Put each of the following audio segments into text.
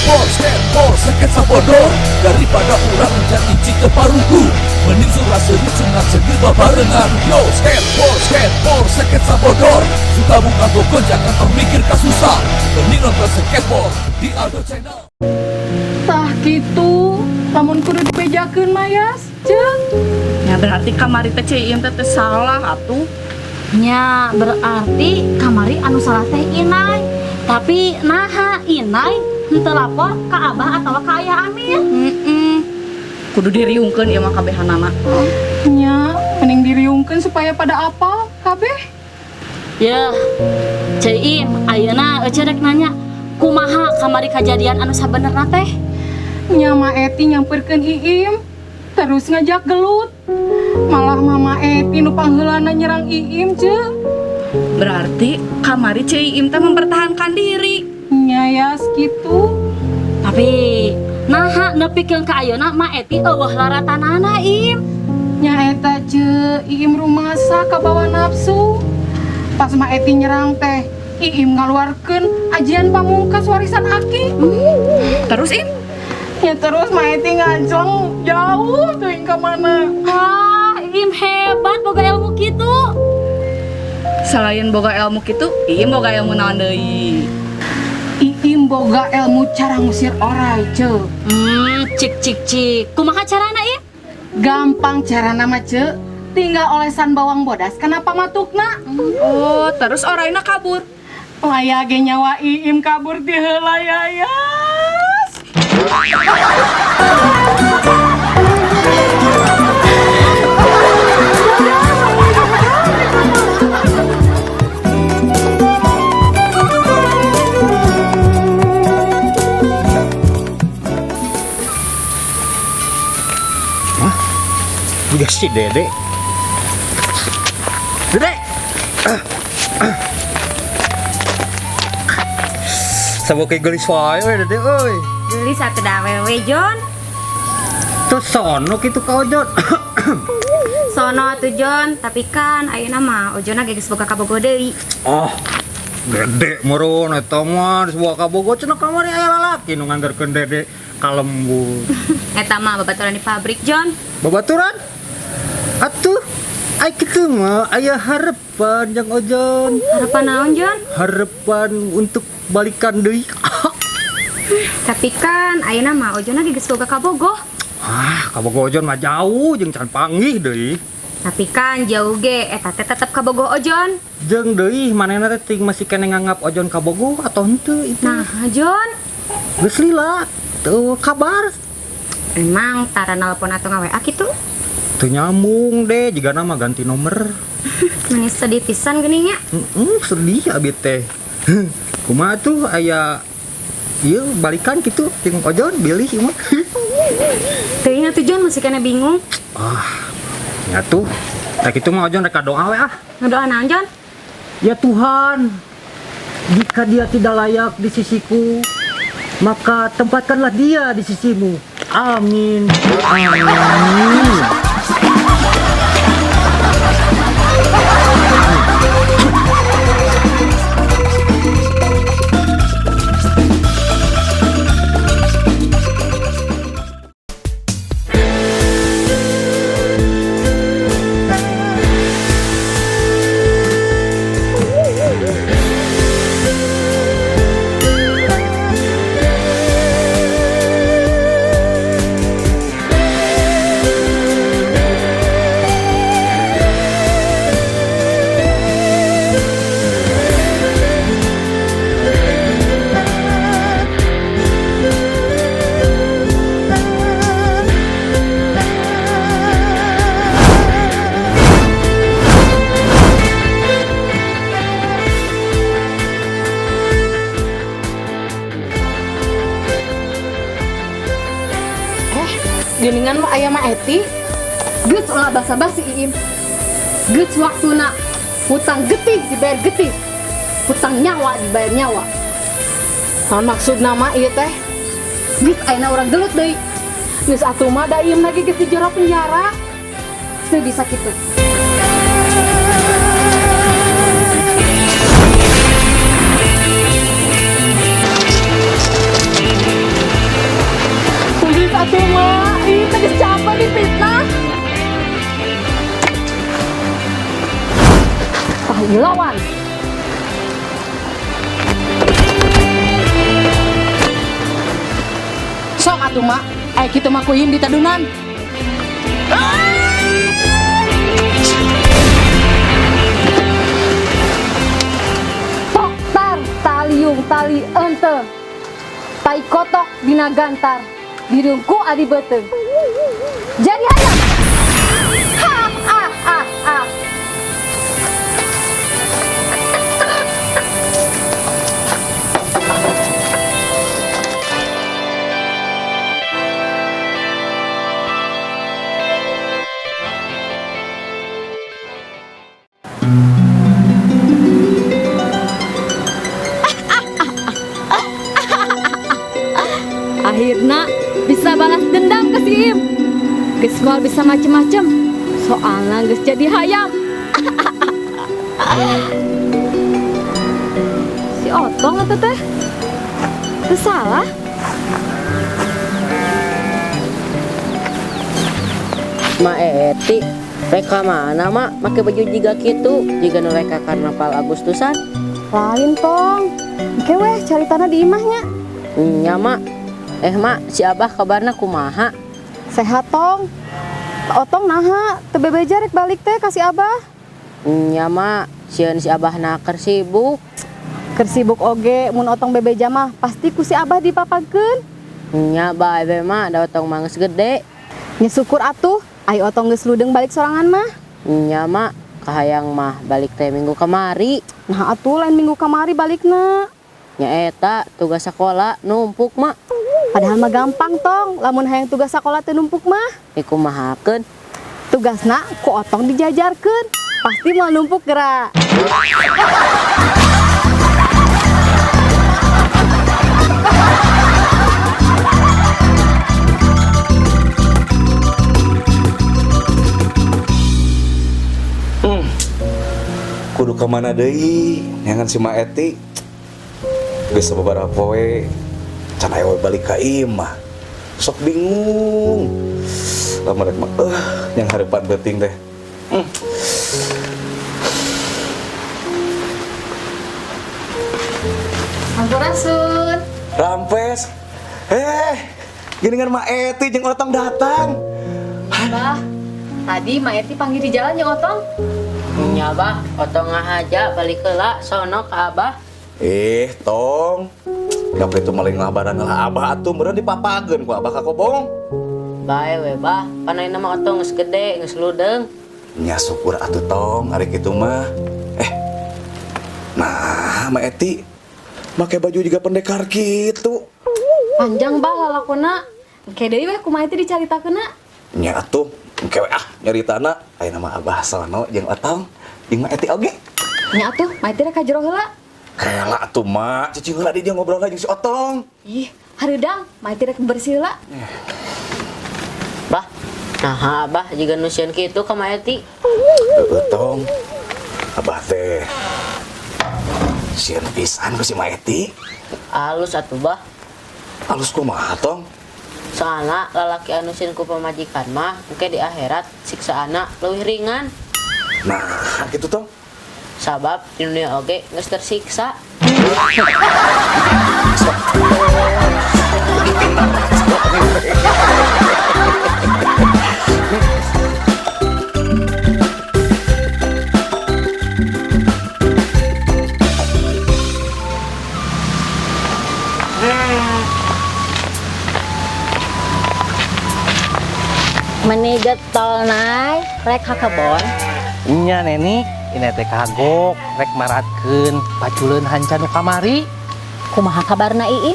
Skateboard, skateboard, seket sabodor. Daripada urang jadi cita parugu, mending surah seri cengat cengir babarengan. Yo, skateboard, skateboard, seket sabodor. Suka buka gogon jangan tong mikir kasusah. Mending nonton skateboard di Aldo Channel. Tah kitu, lamun kudu dibejakeun mah Yas, Ceuk. Ya berarti kamari teh Ceu Iim teh teu salah atuh. Nya berarti kamari anu salah teh Inai. Tapi naha Inai henteu lapor ka Abah atau ka Ayah Amir. Heeh. Kudu diriungkeun ieu mah kabehanana. Nya, mending diriungkeun supaya pada apal kabeh. Yeuh, Ceu Iim, ayeuna ece rek nanya, kumaha kamari kajadian anu sabenerna teh? Nya Ma Eti nyamperkeun Iim, terus ngajak gelut. Malah Mama Eti nu pangheulana nyerang Iim, Ceuk. Berarti kamari Ceu Iim teh mempertahankan diri. Nya Yas kitu. Tapi naha nepikeun ka ayeuna Ma Eti eueuh laratanana Im. Nya eta Ceuk, Iim rumasa kabawa nafsu. Pas Ma Eti nyerang teh, Iim ngaluarkeun ajian pamungkas warisan Aki. Terus Im? Ya terus Ma Eti ngajleng jauh teuing ka mana. Wah, Im hebat boga ilmu kitu. Selain boga ilmu kitu, Iim boga ilmu naon deui? Iim boga ilmu cara ngusir orai, Ceuk. Cik cik cik. Kumaha carana Im? Gampang carana mah, Ceuk. Tinggal olesan bawang bodas kana pamatukna. Oh, terus oraina kabur. Laya ge nyawa Iim kabur ti heula ya, Yas. Juga si Dede. Dede. Sama kayak gelis wae we Dede euy. Gelis atuh da awewe Jon. Terus sono kitu ka Ojon. Sono atuh Jon, tapi kan ayeuna mah Ojonna ge geus boga kabogoh deui. Oh, Dede meureun eta mah geus boga kabogoh cenah kamari aya lalaki nu nganterkeun Dede ka lembur. Eta mah babaturan di pabrik Jon. Babaturan? Atuh, ai kitu mah aya harapan jang Ojon. Harapan naon Jon? Harapan untuk balikan deui. Tapi kan ayeuna mah Ojonna ge geus boga kabogoh. Ah, kabogoh Ojon mah jauh jeung can panggih deui. Tapi kan jauh ge eta teh tetep kabogoh Ojon. Jeung deui manehna teh ting masih keneh nganggap Ojon kabogoh atau henteu itu. Nah, Jon, Geus lila, teu kabar. emang tara nelpon atau nge-WA kitu? Teu nyambung deh, jigana mah ganti nomor. Manis sedih pisan geuning nya. Heeh, sedih abi teh. Kumaha tuh aya ieu balikan kitu jeung Ojon bilih ieu mah. Teuing atuh Jon masih keneh bingung. Ah, nya tuh. Tah kitu mah Ojon rek doa we ah. Ngadoa naon Jon? Ya Tuhan, jika dia tidak layak di sisiku, maka tempatkanlah dia di sisimu. Amin. Amin. Geuningan mah aya Ma Eti. Geus ulah basa-basi Iim. Geus waktuna hutang getih dibayar getih. Hutang nyawa dibayar nyawa. Naon maksudna mah ieu teh? Geus ayeuna urang gelut deui. Geus atuh mah da Iim lagi geus di jero penjara. Teu bisa kitu. Dilawan. Sok atuh mak, aya kitu mah ku Iim ditadunan. Tok tar taliung tali ente. Tai kotok dina gantar. Dirungku adi beuteung. Jadi hayam. Ha ah ah ah. Akhirnya bisa balas dendam ke si Im. Geus moal bisa macem-macem. Soalnya geus jadi hayam. Si Otong atau teh? Teu salah. Ma Eti, rek ka mana, Mak? Make baju jiga kitu, jiga nu rek ka karnaval Agustusan. Lain, Tong. Engke weh caritana di imahnya. Nya, Mak. Eh, Mak, si Abah kabarna kumaha? Sehat, Tong. Otong naha, teu bebeja rek balik teh ka si Abah. Nya, Mak, sieun si Abah na keur sibuk. Keur sibuk oge, mun Otong bebeja mah pasti ku si Abah dipapagkeun. Nya bae we, Mak, da Otong mah geus gede. Nya syukur atuh, ai Otong geus ludeung balik sorangan mah. Nya, Mak, kahayang mah balik teh minggu kamari. Nah atuh lain minggu kamari balikna. Nya eta tugas sekolah numpuk, Mak. Padahal mah gampang, Tong, lamun hayang tugas sekolah teu numpuk mah. Dikumahakeun? Tugasna ku Otong dijajarkeun. Pasti moal numpuk geura. Kudu ka mana deui neangan si Ma Eti? Geus sababaraha poe can aya we balik ka imah. Sok bingung. Lamun rek mah yang hareupan beuting teh. Sampurasun. Rampes. Geuningan Ma Eti jeung Otong datang. Bah, tadi Ma Eti panggil di jalan jeung Otong. Nya, Bah, Otong ngahaja balik heula sono ka Abah. Eh, Tong. Gak itu maling labaran lah Abah atuh meureun dipapageun ku Abah ka kobong. Bae we, Bah. Pan ayeuna mah Otong geus gede, geus ludeung. Nya syukur atuh, Tong, ari kitu mah. Eh. Nah, Ma Eti make baju juga pendekar gitu. Panjang, Bah, lalakona. Engke deui we ku Ma Eti dicaritakeunna. Nya atuh, engke we ah nyaritana. Ayeuna mah Abah sono jeung Otong jeung Ma Eti oge. Nya atuh, Ma Eti rek ka jero heula. Kela atuh, Mak, cicing heula di dia ngobrol jeung si Otong. Ih, hareudang, Ma Eti rek bersih heula. Bah, nah Abah jiga nu sieun kitu ka Ma Eti. Heueuh, Tong. Abah teh sieun pisan ku si Ma Eti. Alus atuh, Bah. Alus kumaha, Tong? Soalna lalaki anu sieun ku pamajikan mah engke di akhirat siksaana leuwih ringan. Nah, kitu, Tong. Sabab di dunia oge geus tersiksa. Meni getol, Nay, rek ka kebon. Nya, Neni, ini teh kagok rek maratkeun paculeun hanca nu kamari. Kumaha kabarna Iim?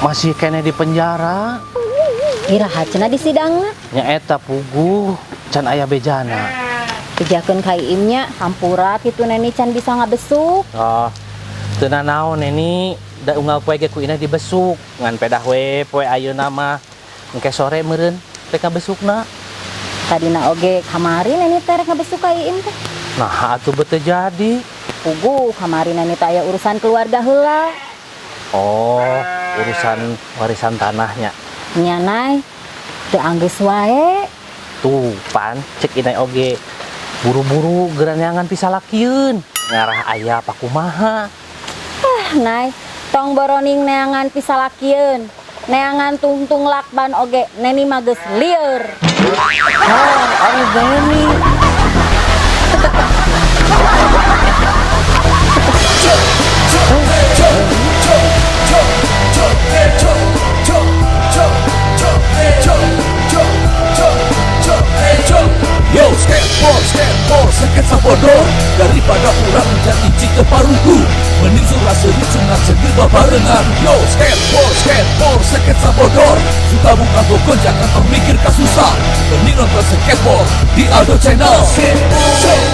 Masih keneh di penjara. Iraha cenah di sidangna? Nya eta puguh can aya bejana. Bejakeun ka Iim nya, hampura kitu Neni can bisa ngabesuk. Oh, teu nanaon, Neni, da unggal poe ge ku Ina dibesuk. Ngan pedah we poe ayeuna mah. Engke sore meureun rek ngabesukna. Tadina oge kamari Neni teh rek ngabesuk ka Iim teh. Nah, atuh beuh teu jadi. Puguh kamari Neni teh aya urusan keluarga heula. Oh, urusan warisan tanahnya. Nya, Nay, teu anggeus wae. Tuh, pan cek Inai oge. Buru-buru geura neangan pisalakieun. Ngarah aya apa kumaha? Ah, Nay, tong boroning neangan pisalakieun. Neangan tungtung lakban oge Neni mah geus lieur. Ah, ari Neni. Yo, skateboard, skateboard, sketsa bodor. Daripada urang jadi cike parugu, mending surah seri sunat segir babarengan. Yo, skateboard, skateboard, sketsa bodor. Suka buka gogon jangan tong mikir kasusah. Mending nonton skateboard di Aldo Channel. Skateboard,